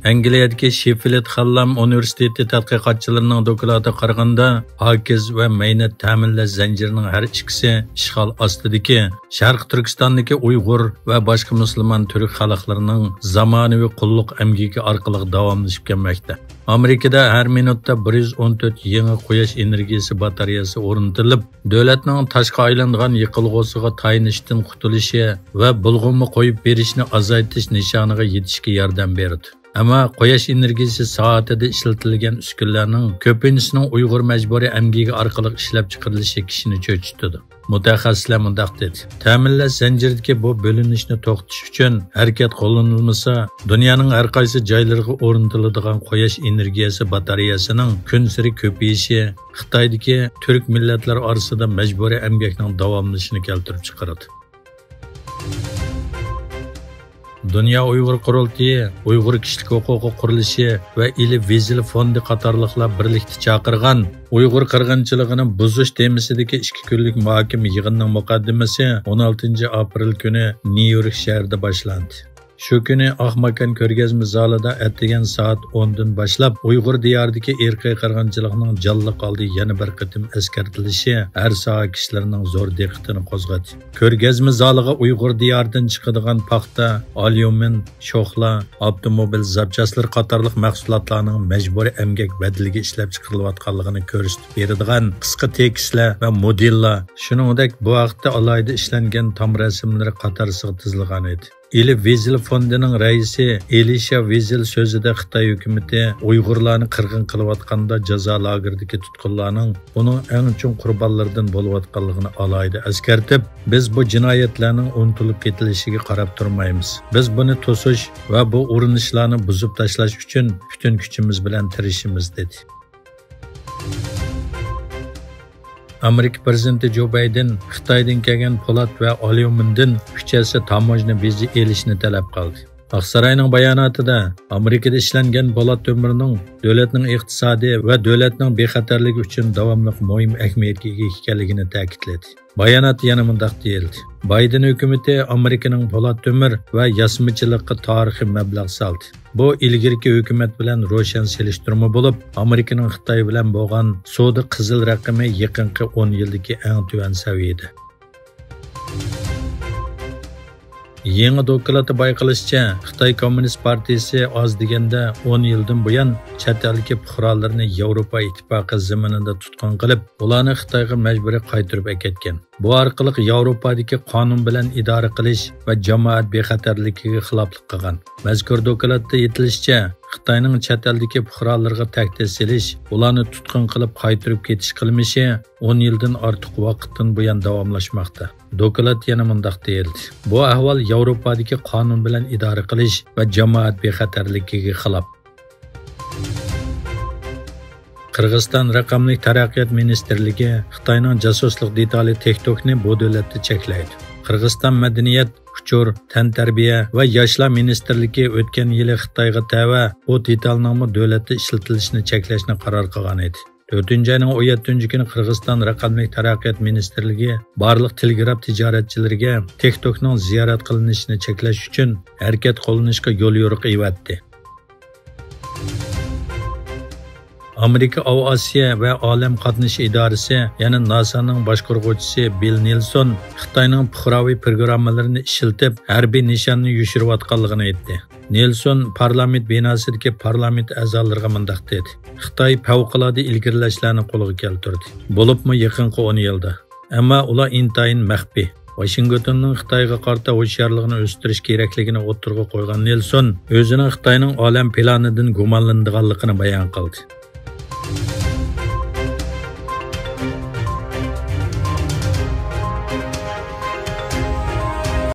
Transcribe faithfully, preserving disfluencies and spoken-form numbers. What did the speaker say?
ئەنگلىيەدىكى شېففىلد خانلام ئۇنىۋېرسىتېتى تەتقىقاتچىلىرىنىڭ دوكلاتىغا قارىغاندا، پاكىز ۋە مەينەت تەمىنلەش زەنجىرىنىڭ ھەر ئىككىسى ئىشغال ئاستىدىكى شەرقىي تۈركىستاندىكى ئۇيغۇر ۋە باشقا مۇسۇلمان تۈرك خەلقلىرىنىڭ زامانىۋى قۇللۇق ئەمگىكى ئارقىلىق داۋاملىشىپ كەلمەكتە. ئامېرىكىدا ھەر مىنۇتتا بىر يۈز ئون تۆت يېڭى قۇياش ئېنېرگىيەسى باتارېيەسى ئورنىتىلىپ، دۆلەتنىڭ تاشقا ئايلانغان يېقىلغۇسىغا تايىنىشتىن قۇتۇلۇشى ۋە بۇلغىنما قويۇپ بېرىشنى ئازايتىش نىشانىغا يېتىشكە ياردەم بېرىدۇ. ئەمما قۇياش ئېنېرگىيەسى سائىتىدە ئىشلىتىلگەن ئۈسكۈنىلەرنىڭ كۆپىنچىسىنىڭ ئۇيغۇر مەجبۇرىي ئەمگىكى ئارقىلىق ئىشلەپچىقىرىلىشى كىشىنى چۆچۈتىدۇ. مۇتەخەسسىسلەر مۇنداق دېدى: تەمىنلەش زەنجىرىدىكى بۇ بۆلۈنۈشنى توختىتىش ئۈچۈن ھەرىكەت قوللىنىلمىسا، دۇنيانىڭ ھەر قايسى جايلىرىغا ئورنىتىلىدىغان قۇياش ئېنېرگىيەسى باتارېيەسىنىڭ كۈنسېرى كۆپىيىشى، خىتايدىكى تۈرك مىللەتلەر ئارىسىدا مەجبۇرىي ئەمگەكنىڭ داۋاملىشىشىنى كەلتۈرۈپ چىقىرىدۇ. دۇنيا ئۇيغۇر قۇرۇلتىيى ئۇيغۇر كىشىلىك ھوقۇقى قۇرۇلۇشى ۋە ئىلى ۋىزىل فوندى قاتارلىقلار بىرلىكتە چاقىرغان ئۇيغۇر قىرغىنچىلىقىنى بۇزۇش تېمىسىدىكى ئىككى كۈنلۈك مۇھاكىمە يىغىنىنىڭ مۇقەددىمىسى ئون ئالتىنچى ئاپرېل كۈنى نيۇ يورك شەھىرىدە باشلاندى. شۇ كۈنى ئاق ماكان كۆرگەزمە زالىدا ئەتىگەن سائەت ئوندىن باشلاپ، ئۇيغۇر دىيارىدىكى ئىرقىي قىرغىنچىلىقنىڭ جانلىق ھالدا يەنە بىر قېتىم ئەسكەرتىلىشى ھەر ساھە كىشىلىرىنىڭ زور دىققىتىنى قوزغىدى. كۆرگەزمە زالىغا ئۇيغۇر دىيارىدىن چىقىدىغان پاختا، ئاليۇمىن، شوخلا، ئاپتوموبىل زاپچاسلىرى قاتارلىق مەھسۇلاتلارنىڭ مەجبۇرىي ئەمگەك بەدىلىگە ئىشلەپچىقىرىلىۋاتقانلىقىنى كۆرسىتىپ بېرىدىغان قىسقا تېكىستلەر ۋە مودېللار، شۇنىڭدەك بۇ ھەقتە ئالاھىدە ئىشلەنگەن تام رەسىملىرى قاتارىسىغا تىزىلغان ئىدى. ئىلى ۋىزېل فوندىنىڭ رەئىسى ئېلىشا ۋىزېل سۆزىدە خىتاي ھۆكۈمىتى ئۇيغۇرلارنى قىرغىن قىلىۋاتقاندا جازا لاگېرىدىكى تۇتقۇنلارنىڭ ئۇنىڭ ئەڭ چوڭ قۇربانلىرىدىن بولۇۋاتقانلىقىنى ئالاھىدە ئەسكەرتىپ، بىز بۇ جىنايەتلەرنىڭ ئۇنتۇلۇپ كېتىلىشىگە قاراپ تۇرمايمىز. بىز بۇنى توسۇش ۋە بۇ ئۇرۇنۇشلارنى بۇزۇپ تاشلاش ئۈچۈن پۈتۈن كۈچىمىز بىلەن تىرىشىمىز، دېدى. ئامېرىكا پىرېزىدېنتى جو بايدېن خىتايدىن كەلگەن پولات ۋە ئاليۇمىندىن ئۈچ ھەسسە تاموژنا بېجى ئېلىشنى تەلەپ قىلدى. ئاقساراينىڭ باياناتىدا ئامېرىكىدا ئىشلەنگەن پولات تۆمۈرنىڭ دۆلەتنىڭ ئىقتىسادى ۋە دۆلەتنىڭ بىخەتەرلىكى ئۈچۈن داۋاملىق مۇھىم ئەھمىيەتكە ئىگە ئىكەنلىكىنى تەكىتلىدى. باياناتتا يەنە مۇنداق دېيىلدى: بايدېن ھۆكۈمىتى ئامېرىكىنىڭ پولات تۆمۈر ۋە ياسىمىچىلىققا تارىخىي مەبلەغ سالدى. بۇ ئىلگىرىكى ھۆكۈمەت بىلەن روشەن سېلىشتۇرما بولۇپ، ئامېرىكىنىڭ خىتاي بىلەن بولغان سودا قىزىل رەقىمى يېقىنقى ئون يىلدىكى ئەڭ تۆۋەن سەۋىيەدە. يېڭى دوكلاتتا بايقىلىشىچە، خىتاي كوممۇنىست پارتىيىسى ئاز دېگەندە ئون يىلدىن بۇيان چەت ئەلدىكى پۇقرالىرىنى ياۋروپا ئىتتىپاقى زېمىنىدا تۇتقۇن قىلىپ، ئۇلارنى خىتايغا مەجبۇرىي قايتۇرۇپ ئەكەتكەن. بۇ ئارقىلىق ياۋروپادىكى قانۇن بىلەن ئىدارە قىلىش ۋە جامائەت بىخەتەرلىكىگە خىلاپلىق قىلغان. مەزكۇر دوكلاتتا ئېيتىلىشىچە، خىتاينىڭ چەت ئەلدىكى پۇقرالىرىغا تەھدىت سېلىش، ئۇلارنى تۇتقۇن قىلىپ قايتۇرۇپ كېتىش قىلمىشى ئون يىلدىن ئارتۇق ۋاقىتتىن بۇيان داۋاملاشماقتا. دوكلات يەنە مۇنداق دېيىلدى: بۇ ئەھۋال ياۋروپادىكى قانۇن بىلەن ئىدارە قىلىش ۋە جامائەت بىخەتەرلىكىگە خىلاپ. قىرغىزىستان رەقەملىك تەرەققىيات مىنىستىرلىكى خىتاينىڭ جاسۇسلۇق دېتالى تىك توكنى بۇ دۆلەتتە چەكلەيدۇ. قىرغىزىستان مەدەنىيەت، ئۇچۇر، تەنتەربىيە ۋە ياشلار مىنىستىرلىكى ئۆتكەن يىلى خىتايغا تەۋە بۇ دېتالنىڭمۇ دۆلەتتە ئىشلىتىلىشىنى چەكلەشنى قارار قىلغان ئىدى. تۆتىنچى ئاينىڭ ئون يەتتىنچى كۈنى قىرغىزىستان رەقەملىك تەرەققىيات مىنىستىرلىكى بارلىق تېلېگراف تىجارەتچىلىرىگە تىك توكنىڭ زىيارەت قىلىنىشىنى چەكلەش ئۈچۈن ھەرىكەت قوللىنىشقا يوليورۇق ئېۋەتتى. ئامېرىكا ئاۋۇئاسىيە ۋە ئالەم قاتنىشى ئىدارىسى، يەنى ناسانىڭ باشقۇرغۇچىسى بىل نېلسون خىتاينىڭ پۇقراۋى پروگراممىلىرىنى ئىشلىتىپ، ھەربىي نىشاننى يوشۇرۇۋاتقانلىقىنى ئېيتتى. نېلسون پارلامېنت بىناسىدىكى پارلامېنت ئەزالىرىغا مۇنداق دېدى: خىتاي پەۋقۇلئاددە ئىلگىرىلەشلەرنى قولغا كەلتۈردى، بولۇپمۇ يېقىنقى ئون يىلدا. ئەمما ئۇلار ئىنتايىن مەخپىي. ۋاشىنگتوننىڭ خىتايغا قارىتا ھوشيارلىقىنى ئۆستۈرۈش كېرەكلىكىنى ئوتتۇرىغا قويغان نېلسون ئۆزىنىڭ خىتاينىڭ ئالەم پىلانىدىن گۇمانلىنىدىغانلىقىنى بايان قىلدى.